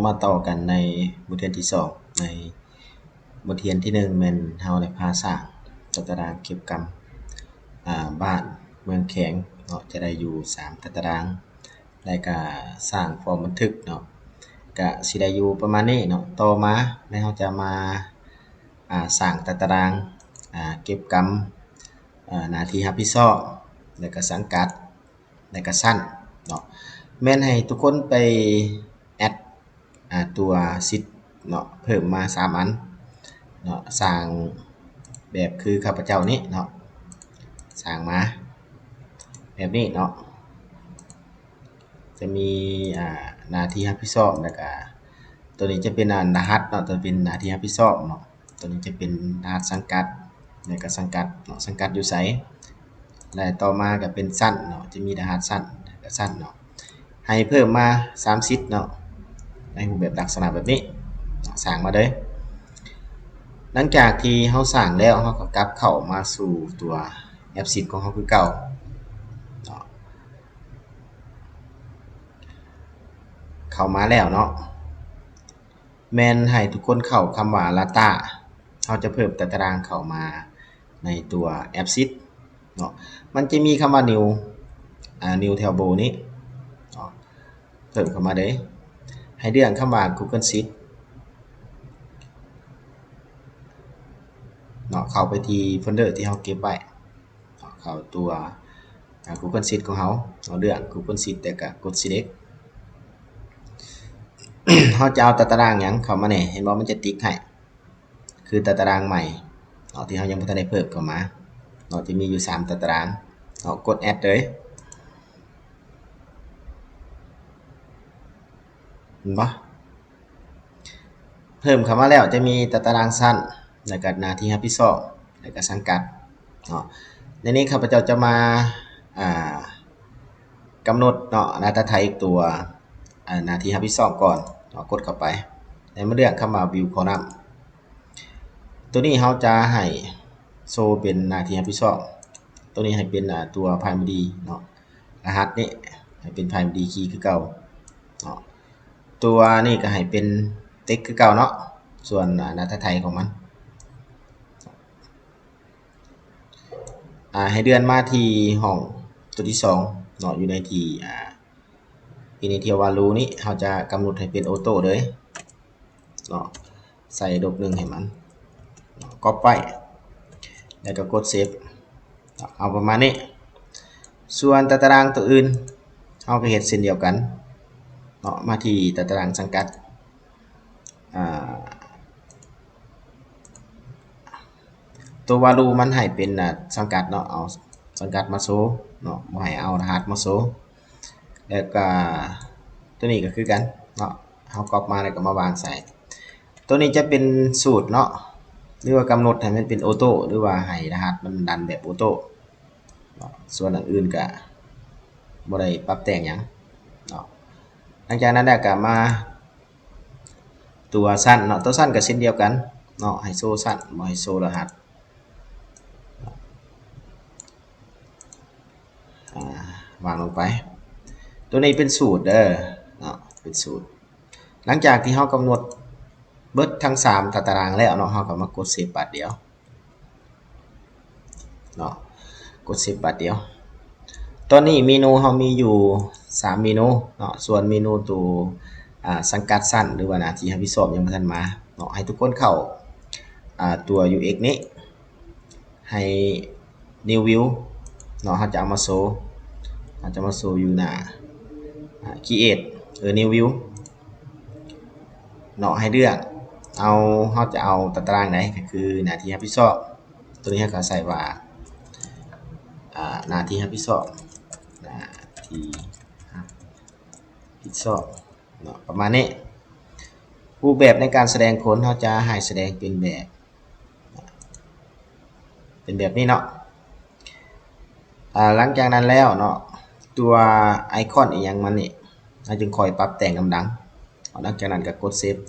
ມາຕໍ່ກັນໃນບົດຮຽນທີສອງ. ໃນບົດຮຽນທີໜຶ່ງແມ່ນເຮົາໄດ້ພາສ້າງຕາຕະລາງເກັບກຳ ອາ ບ້ານເມືອງແຂວງເນາະ ຈະໄດ້ຢູ່ສາມຕາຕະລາງ ແລະກະສ້າງຟອມບັນທຶກເນາະ ກະຊິໄດ້ຢູ່ປະມານນີ້ເນາະ. ຕໍ່ມາແມ່ນເຮົາຈະມາ ອາ ສ້າງຕາຕະລາງ ອາ ເກັບກຳ ອາ ໜ້າທີ່ຮັບຜິດຊອບ ແລະກະສັງກັດ ແລະກະຊັ້ນເນາະ. ແມ່ນໃຫ້ທຸກຄົນໄປແອັດ ອາ ຕົວຊີດເນາະ ເພີ່ມມາສາມອັນເນາະ. ສ້າງແບບຄືຂ້າພະເຈົ້ານີ້ເນາະ ສ້າງມາແບບນີ້ເນາະ ຈະມີ ອາ ໜ້າທີ່ຮັບຜິດຊອບ ແລະກະ ຕົວນີ້ຈະເປັນ ອາ ລະຫັດເນາະ ຕົວເປັນໜ້າທີ່ຮັບຜິດຊອບເນາະ. ຕົວນີ້ຈະເປັນລະຫັດສັງກັດ ແລະກະສັງກັດເນາະ ສັງກັດຢູ່ໃສ ແລະຕໍ່ມາກະເປັນຊັ້ນເນາະ ຈະມີລະຫັດຊັ້ນ ແລະກະຊັ້ນເນາະ. ໃຫ້ເພີ່ມມາສາມຊີດເນາະ ໃນຮູບແບບລັກສະນະແບບນີ້ເນາະ ສ້າງມາເລີຍ. ຫຼັງຈາກທີ່ເຮົາສ້າງແລ້ວ ເຮົາກະກັບເຂົ້າມາສູ່ຕົວແອັບຊີດຂອງເຮົາຄືເກົ່າເນາະ. ເຂົ້າມາແລ້ວເນາະ ແມ່ນໃຫ້ທຸກຄົນເຂົ້າຄຳວ່າ Data ເຮົາຈະເພີ່ມຕາຕະລາງເຂົ້າມາໃນຕົວແອັບຊີດເນາະ. ມັນຈະມີຄຳວ່າ New ອາ New Table ນີ້ເນາະ ເພີ່ມເຂົ້າມາເລີຍ. ໃຫ້ເລືອກຄຳວ່າ Google Sheet ເນາະ ເຂົ້າໄປທີ່ໂຟນເດີທີ່ເຮົາເກັບໄວ້ ເຂົ້າຕົວ ອາ Google Sheet ຂອງເຮົາ ເຮົາເລືອກ Google Sheet ແລ້ວກະກົດ Select. ເຮົາຈະເອົາຕາຕະລາງຫຍັງເຂົ້າມາແດ່ ເຫັນບໍ່ ມັນຈະຕິກໃຫ້ ຄືຕາຕະລາງໃໝ່ເນາະ ທີ່ເຮົາຍັງບໍ່ທັນໄດ້ເພີ່ມເຂົ້າມາເນາະ ຈະມີຢູ່ສາມຕາຕະລາງເນາະ. ກົດ Add ເລີຍ ເຫັນບໍ່? ເພີ່ມເຂົ້າມາແລ້ວຈະມີຕາຕະລາງຊັ້ນ ແລ້ວກະໜ້າທີ່ຮັບຜິດຊອບ ແລ້ວກະສັງກັດເນາະ. ໃນນີ້ຂ້າພະເຈົ້າຈະມາ ອາ ກຳນົດເນາະ Data Type ຕົວ ອາ ໜ້າທີ່ຮັບຜິດຊອບກ່ອນເນາະ. ກົດເຂົ້າໄປ ແລ້ວມາເລືອກຄຳວ່າ View Column. ຕົວນີ້ເຮົາຈະໃຫ້ໂຊເປັນໜ້າທີ່ຮັບຜິດຊອບ ຕົວນີ້ໃຫ້ເປັນ ອາ ຕົວ Primary ເນາະ. ລະຫັດນີ້ໃຫ້ເປັນ Primary Key ຄືເກົ່າເນາະ. ຕົວນີ້ກະໃຫ້ເປັນ Text ຄືເກົ່າເນາະ ສ່ວນ ອາ Data Type ຂອງມັນ. ອາ ໃຫ້ເລື່ອນມາທີ່ຫ້ອງຕົວທີສອງເນາະ ຢູ່ໃນທີ່ ອາ Initial Value ນີ້ ເຮົາຈະກຳນົດໃຫ້ເປັນ Auto ເລີຍເນາະ. ໃສ່ລົບໜຶ່ງໃຫ້ມັນເນາະ ກັອບໄວ້ ແລ້ວກະກົດ Save ເນາະ ເອົາປະມານນີ້. ສ່ວນຕາຕະລາງຕົວອື່ນ ເຮົາກະເຮັດເຊັ່ນດຽວກັນເນາະ. ມາທີ່ຕາຕະລາງສັງກັດ ອາ ຕົວ Value ມັນໃຫ້ເປັນ ອາ ສັງກັດເນາະ ເອົາສັງກັດມາໂຊເນາະ ບໍ່ໃຫ້ເອົາລະຫັດມາໂຊ. ແລ້ວກະຕົວນີ້ກະຄືກັນເນາະ ເຮົາກັອບມາແລ້ວກະມາວາງໃສ່. ຕົວນີ້ຈະເປັນສູດເນາະ ຫຼືວ່າກຳນົດໃຫ້ມັນເປັນ Auto ຫຼືວ່າໃຫ້ລະຫັດມັນຣັນແບບ Auto ເນາະ. ສ່ວນອັນອື່ນກະບໍ່ໄດ້ປັບແຕ່ງຫຍັງເນາະ. ຫຼັງຈາກນັ້ນແລ້ວກະມາ ຕົວຊັ້ນເນາະ ຕົວຊັ້ນກະເຊັ່ນດຽວກັນເນາະ ໃຫ້ໂຊຊັ້ນ ບໍ່ໃຫ້ໂຊລະຫັດ ອາ ວາງລົງໄປ. ຕົວນີ້ເປັນສູດເດີເນາະ ເປັນສູດ. ຫຼັງຈາກທີ່ເຮົາກຳນົດເບິດທັງສາມຕາຕະລາງແລ້ວເນາະ ເຮົາກະມາກົດ Save ບາດດຽວ ເນາະ ກົດ Save ບາດດຽວ. ຕອນນີ້ເມນູເຮົາມີຢູ່ສາມເມນູເນາະ ສ່ວນເມນູໂຕ ອາ ສັງກັດຊັ້ນ ຫຼືວ່າໜ້າທີ່ຮັບຜິດຊອບຍັງບໍ່ທັນມາເນາະ. ໃຫ້ທຸກຄົນເຂົ້າ ອາ ຕົວ UX ນີ້ ໃຫ້ New View ເນາະ ເຮົາຈະເອົາມາໂຊ ເຮົາຈະມາໂຊຢູ່ໜ້າ ອາ Create ເອີ New View ເນາະ ໃຫ້ເລືອກເອົາ ເຮົາຈະເອົາຕາຕະລາງໃດ ກະຄືໜ້າທີ່ຮັບຜິດຊອບ. ໂຕນີ້ເຮົາກະໃສ່ວ່າ ອາ ໜ້າທີ່ຮັບຜິດຊອບ ໜ້າທີ່ຮັບຜິດຊອບເນາະ ປະມານນີ້. ຮູບແບບໃນການສະແດງຜົນ ເຮົາຈະໃຫ້ສະແດງເປັນແບບ ເປັນແບບນີ້ເນາະ. ອາ ຫຼັງຈາກນັ້ນແລ້ວເນາະ ຕົວໄອຄອນອີ່ຫຍັງມັນນີ້ ເຮົາຈຶ່ງຄ່ອຍປັບແຕ່ງນຳຫຼັງ. ຫຼັງຈາກນັ້ນກະກົດ Save.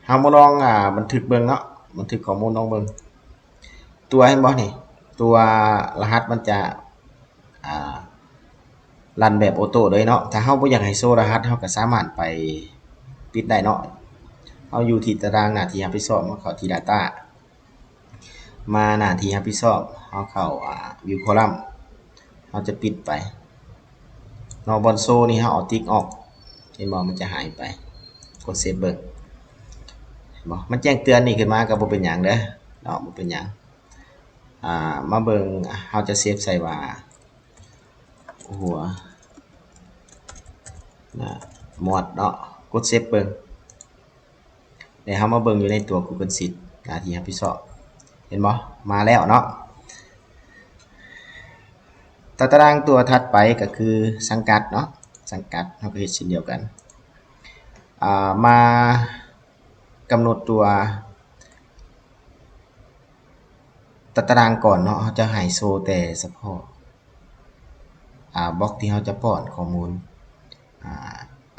ເຮົາມາລອງ ອາ ບັນທຶກເບິ່ງເນາະ ບັນທຶກຂໍ້ມູນລອງເບິ່ງ. ຕົວ ເຫັນບໍ່ນີ້ ຕົວລະຫັດມັນຈະ ອາ ຣັນແບບໂອໂຕ້ເລີຍເນາະ. ຖ້າເຮົາບໍ່ຢາກໃຫ້ໂຊລະຫັດ ເຮົາກໍສາມາດໄປປິດໄດ້ເນາະ. ເຮົາຢູ່ທີ່ຕາຕະລາງໜ້າທີ່ຮັບຜິດຊອບ ເຮົາເຂົ້າທີ່ Data ມາໜ້າທີ່ຮັບຜິດຊອບ ເຮົາເຂົ້າ ອ່າ View Column ເຮົາຈະປິດໄປເນາະ. ບ່ອນໂຊນີ້ເຮົາເອົາຕິກອອກ ເຫັນບໍ່? ມັນຈະຫາຍໄປ. ກົດເຊບເບິ່ງ ເຫັນບໍ່? ມັນແຈ້ງເຕືອນນີ້ຂຶ້ນມາ ກໍບໍ່ເປັນຫຍັງເດີເນາະ ບໍ່ເປັນຫຍັງ. ອ່າ ມາເບິ່ງ ເຮົາຈະເຊບໃສ່ວ່າ ຫົວໜ້າໝວດເນາະ. ກົດເຊບເບິ່ງ ແລ້ວເຮົາມາເບິ່ງຢູ່ໃນຕົວ Google Sheet ໜ້າທີ່ຮັບຜິດຊອບ ເຫັນບໍ່? ມາແລ້ວເນາະ. ຕາຕະລາງຕົວຖັດໄປກໍຄືສັງກັດເນາະ, ສັງກັດເຮົາກໍເຮັດເຊັ່ນດຽວກັນ. ອ່າ ມາກຳນົດຕົວຕາຕະລາງກ່ອນເນາະ, ເຮົາຈະໃຫ້ໂຊແຕ່ສະເພາະ ອ່າ ບລັອກທີ່ເຮົາຈະປ້ອນຂໍ້ມູນ ອ່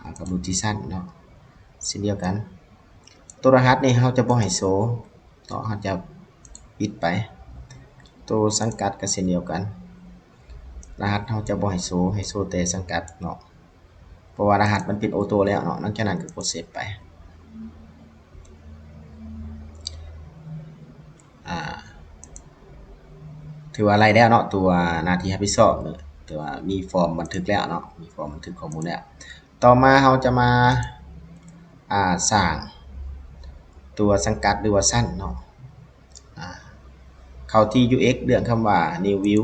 າ ກຳນົດທີ່ຊັ້ນເນາະ ເຊັ່ນດຽວກັນ. ໂຕລະຫັດນີ້ເຮົາຈະບໍ່ໃຫ້ໂຊເນາະ, ເຮົາຈະປິດໄປ. ໂຕສັງກັດກໍເຊັ່ນດຽວກັນ, ລະຫັດເຮົາຈະບໍ່ໃຫ້ໂຊ, ໃຫ້ໂຊແຕ່ສັງກັດເນາະ, ເພາະວ່າລະຫັດມັນເປັນໂອໂຕ້ແລ້ວເນາະ. ຫຼັງຈາກນັ້ນກໍກົດເຊບໄປ. ອ່າ ຖືວ່າໄລ່ແລ້ວເນາະ ຕົວໜ້າທີ່ຮັບຜິດຊອບເນາະ, ຖືວ່າມີຟອມບັນທຶກແລ້ວເນາະ, ມີຟອມບັນທຶກຂໍ້ມູນແລ້ວ. ຕໍ່ມາເຮົາຈະມາ ອ່າ ສ້າງຕົວສັງກັດ ຫຼືວ່າຊັ້ນເນາະ. ອ່າ ເຂົ້າທີ່ UX ເລືອກຄຳວ່າ New View,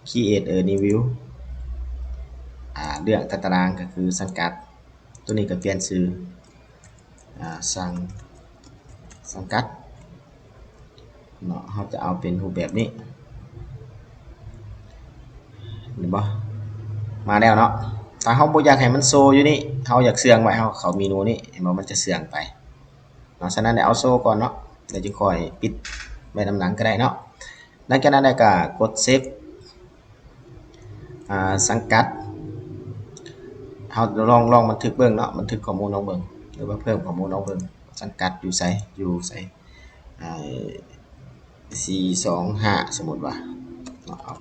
Create a New View. ອ່າ ເລືອກຕາຕະລາງກໍຄືສັງກັດ, ຕົວນີ້ກໍປ່ຽນຊື່ ອ່າ ສັງ ສັງກັດເນາະ. ເຮົາຈະເອົາເປັນຮູບແບບນີ້ ເຫັນບໍ່? ມາແລ້ວເນາະ. ຖ້າເຮົາບໍ່ຢາກໃຫ້ມັນໂຊຢູ່ນີ້, ເຮົາຢາກເຊື່ອງໄວ້, ເຮົາເຂົ້າເມນູນີ້ ເຫັນບໍ່? ມັນຈະເຊື່ອງໄປເນາະ. ສະນັ້ນ ດຽວເອົາໂຊກ່ອນເນາະ, ດຽວຈະຄ່ອຍປິດໄວ້ນຳຫຼັງກໍໄດ້ເນາະ. ຫຼັງຈາກນັ້ນແລ້ວກໍກົດເຊບ ອ່າ ສັງກັດ. ເຮົາລອງ ລອງບັນທຶກເບິ່ງເນາະ, ບັນທຶກຂໍ້ມູນລອງເບິ່ງ ຫຼືວ່າເພີ່ມຂໍ້ມູນລອງເບິ່ງ. ສັງກັດຢູ່ໃສ? ຢູ່ໃສ? ອ່າ ສີ່ສອງຫ້າ ສົມມຸດວ່າເນາະ, ເອົາ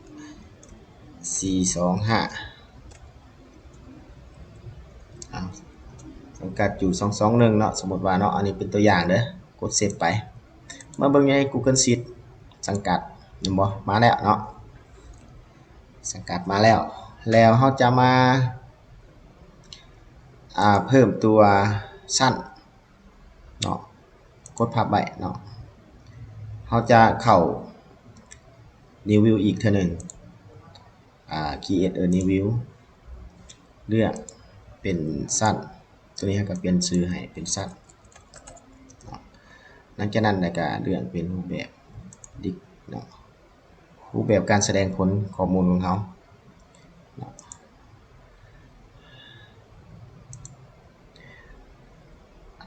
ສີ່ສອງຫ້າ ເອົາ ສັງກັດຢູ່ ສອງສອງໜຶ່ງເນາະ, ສົມມຸດວ່າເນາະ. ອັນນີ້ເປັນຕົວຢ່າງເດີ. ກົດເຊບໄປ. ມາເບິ່ງໃນ Google Sheet ສັງກັດ ເຫັນບໍ່? ມາແລ້ວເນາະ, ສັງກັດມາແລ້ວ. ແລ້ວເຮົາຈະມາ ອ່າ ເພີ່ມຕົວຊັ້ນເນາະ, ກົດພັບໄວ້ເນາະ. ເຮົາຈະເຂົ້າ New View ອີກເທື່ອໜຶ່ງ. ອ່າ Create a New View ເລືອກເປັນຊັ້ນ, ຕົວນີ້ເຮົາກໍປ່ຽນຊື່ໃຫ້ເປັນຊັ້ນເນາະ. ຫຼັງຈາກນັ້ນແລ້ວກໍເລືອກເປັນຮູບແບບ Dict ເນາະ, ຮູບແບບການສະແດງຜົນຂໍ້ມູນຂອງເຮົາເນາະ.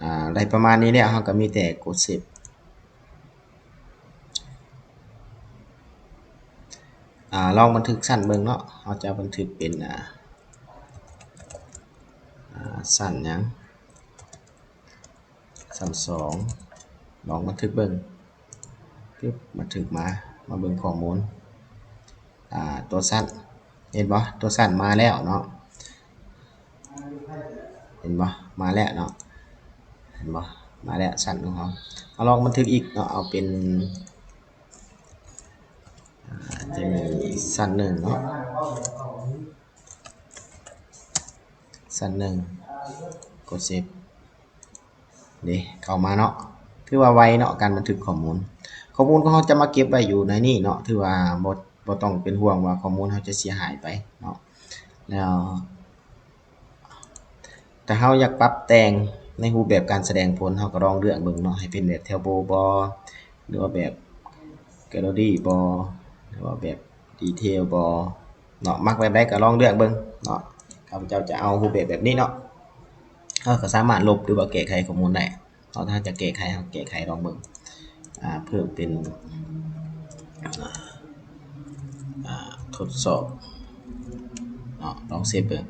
ອ່າ ໄດ້ປະມານນີ້ແລ້ວ ເຮົາກໍມີແຕ່ກົດເຊບ. ອ່າ ລອງບັນທຶກຊັ້ນເບິ່ງເນາະ, ເຮົາຈະບັນທຶກເປັນ ອ່າ ອ່າ ຊັ້ນຫຍັງ? ຊັ້ນສອງ. ລອງບັນທຶກເບິ່ງ. ປຶບ ບັນທຶກມາ, ມາເບິ່ງຂໍ້ມູນ. ອ່າ ຕົວຊັ້ນ ເຫັນບໍ່? ຕົວຊັ້ນມາແລ້ວເນາະ, ເຫັນບໍ່? ມາແລ້ວເນາະ, ເຫັນບໍ່? ມາແລ້ວຊັ້ນຂອງເຮົາ. ເຮົາລອງບັນທຶກອີກເນາະ, ເອົາເປັນ ອ່າ ຈະມີຊັ້ນໜຶ່ງເນາະ, ຊັ້ນໜຶ່ງ. ກົດເຊບ. ເດ້ ເຂົ້າມາເນາະ, ຖືວ່າໄວເນາະ ການບັນທຶກຂໍ້ມູນ. ຂໍ້ມູນຂອງເຮົາຈະມາເກັບໄວ້ຢູ່ໃນນີ້ເນາະ, ຖືວ່າບໍ່ ບໍ່ຕ້ອງເປັນຫ່ວງວ່າຂໍ້ມູນເຮົາຈະເສຍຫາຍໄປເນາະ. ແລ້ວ ຖ້າເຮົາຢາກປັບແຕ່ງໃນຮູບແບບການສະແດງຜົນ, ເຮົາກໍລອງເລືອກເບິ່ງເນາະ, ໃຫ້ເປັນແບບແຖວໂບບໍ ຫຼືວ່າແບບແກລເລີຣີບໍ ຫຼືວ່າແບບດີເທວບໍ ເນາະ, ມັກແບບໃດກໍລອງເລືອກເບິ່ງເນາະ. ຂ້າພະເຈົ້າຈະເອົາຮູບແບບແບບນີ້ເນາະ, ເຮົາກໍສາມາດລົບ ຫຼືວ່າແກ້ໄຂຂໍ້ມູນໄດ້ເນາະ. ຖ້າຈະແກ້ໄຂ ເຮົາແກ້ໄຂລອງເບິ່ງ, ອ່າ ເພີ່ມເປັນ ອ່າ ທົດສອບເນາະ, ລອງເຊບເບິ່ງ.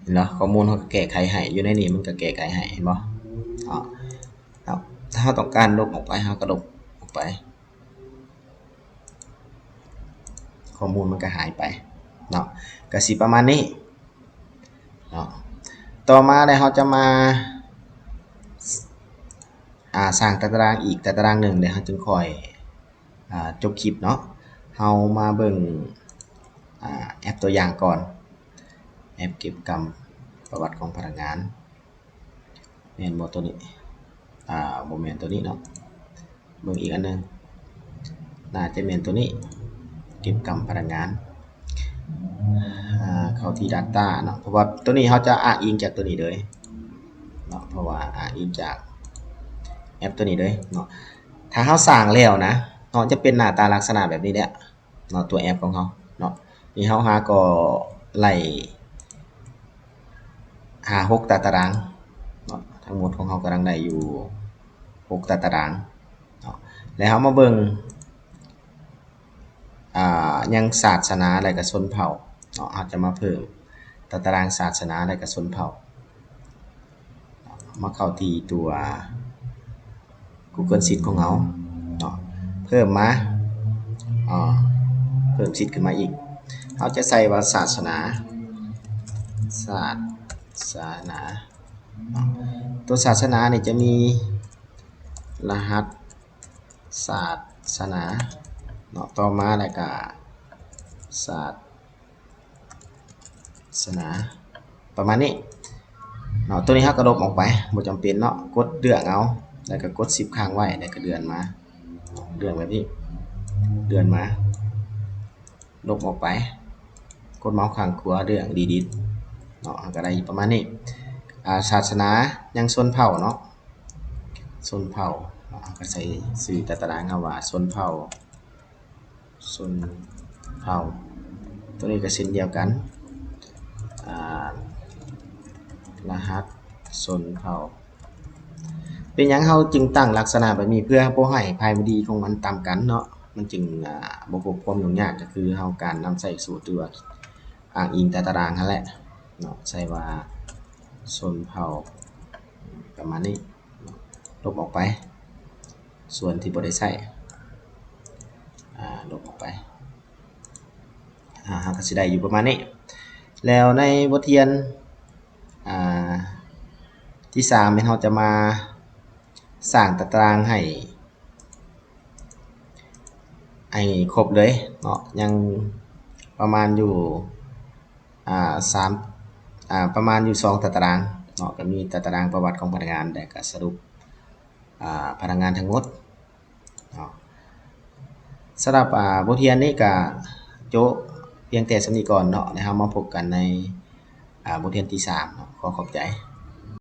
ເຫັນບໍ່? ຂໍ້ມູນເຮົາກໍແກ້ໄຂໃຫ້, ຢູ່ໃນນີ້ມັນກໍແກ້ໄຂໃຫ້, ເຫັນບໍ່? ເນາະ, ເຮົາ ຖ້າເຮົາຕ້ອງການລົບອອກໄປ ເຮົາກໍລົບອອກໄປ. ຂໍ້ມູນມັນກໍຫາຍໄປ ເນາະ ກະຊິປະມານນີ້ເນາະ. ຕໍ່ມາແລ້ວເຮົາຈະມາ ອ່າ ສ້າງຕາຕະລາງອີກຕາຕະລາງໜຶ່ງ ແລ້ວເຮົາຈຶ່ງຄ່ອຍ ອ່າ ຈົບຄລິບເນາະ. ເຮົາມາເບິ່ງ ອ່າ ແອັບຕົວຢ່າງກ່ອນ ແອັບເກັບກຳປະຫວັດຂອງພະນັກງານ ແມ່ນບໍ່ໂຕນີ້? ອ່າ ບໍ່ແມ່ນໂຕນີ້ເນາະ. ເບິ່ງອີກອັນໜຶ່ງ ໜ້າຈະແມ່ນໂຕນີ້ ເກັບກຳພະນັກງານ ອ່າ ເຂົ້າທີ່ Data ເນາະ ເພາະວ່າໂຕນີ້ເຮົາຈະອ້າງອີງຈາກໂຕນີ້ເລີຍເນາະ ເພາະວ່າອ້າງອີງຈາກແອັບໂຕນີ້ເລີຍເນາະ. ຖ້າເຮົາສ້າງແລ້ວນະເນາະ ຈະເປັນໜ້າຕາລັກສະນະແບບນີ້ແຫຼະ ເນາະ ຕົວແອັບຂອງເຮົາເນາະ. ນີ້ເຮົາຫາກໍໄລ່ຫາຫົກຕາຕະລາງເນາະ ທັງໝົດຂອງເຮົາກຳລັງໄດ້ຢູ່ຫົກຕາຕະລາງເນາະ. ແລ້ວເຮົາມາເບິ່ງ ອ່າ ຍັງສາສະໜາ ແລະກະຊົນເຜົ່າເນາະ. ເຮົາຈະມາເພີ່ມຕາຕະລາງສາສະໜາ ແລະກະຊົນເຜົ່າ ມາເຂົ້າທີ່ຕົວ Google Sheet ຂອງເຮົາເນາະ ເພີ່ມມາ ອ່າ ເພີ່ມ sheet ຂຶ້ນມາອີກ. ເຮົາຈະໃສ່ວ່າສາສະໜາ ສາສະໜາເນາະ. ຕົວສາສະໜານີ້ຈະມີລະຫັດສາສະໜາເນາະ ຕໍ່ມາແລ້ວກະສາ ສະໜາ ປະມານນີ້ເນາະ. ໂຕນີ້ເຮົາກະລົບອອກໄປ ບໍ່ຈຳເປັນເນາະ. ກົດເລືອກເອົາ ແລ້ວກະກົດ Shift ຄ້າງໄວ້ ແລ້ວກະເລື່ອນມາ ເລື່ອນແບບນີ້ ເລື່ອນມາ ລົບອອກໄປ ກົດເມົາສ໌ຂ້າງຂວາ ເລືອກ Delete ເນາະ. ເຮົາກະໄດ້ປະມານນີ້ ອ່າ ສາສະໜາ ຍັງຊົນເຜົ່າເນາະ ຊົນເຜົ່າເນາະ. ເຮົາກະໃສ່ຊື່ຕາຕະລາງເຮົາວ່າຊົນເຜົ່າ ຊົນເຜົ່າ. ໂຕນີ້ກະເຊັ່ນດຽວກັນ ອ່າ ລະຫັດຊົນເຜົ່າ. ເປັນຫຍັງເຮົາຈຶ່ງຕັ້ງລັກສະນະແບບນີ້? ເພື່ອບໍ່ໃຫ້ primary ຂອງມັນຕ່ຳກັນເນາະ ມັນຈຶ່ງ ອ່າ ບໍ່ພົບຄວາມຫຍຸ້ງຍາກ. ກະຄືເຮົາການນຳໃຊ້ສູດ ຫຼືວ່າອ້າງອີງຕາຕະລາງຫັ້ນແຫຼະເນາະ. ໃສ່ວ່າຊົນເຜົ່າ ປະມານນີ້ ລົບອອກໄປ ສ່ວນທີ່ບໍ່ໄດ້ໃຊ້ ອ່າ ລົບອອກໄປ ອ່າ ເຮົາກະຊິໄດ້ຢູ່ປະມານນີ້. ແລ້ວໃນບົດຮຽນ ອ່າ ທີສາມແມ່ນເຮົາຈະມາສ້າງຕາຕະລາງໃຫ້ ໃຫ້ຄົບເລີຍເນາະ ຍັງປະມານຢູ່ ອ່າ ສາມ ອ່າ ປະມານຢູ່ສອງຕາຕະລາງເນາະ ກະມີຕາຕະລາງປະຫວັດຂອງພະນັກງານ ແລະກະສະຫຼຸບ ອ່າ ພະນັກງານທັງໝົດເນາະ. ສຳລັບ ອ່າ ບົດຮຽນນີ້ກະໂຈະພຽງແຕ່ສ່ຳນີ້ກ່ອນເນາະ ແລ້ວເຮົາມາພົບກັນໃນ ອ່າ ບົດຮຽນທີສາມເນາະ. ຂໍຂອບໃຈ.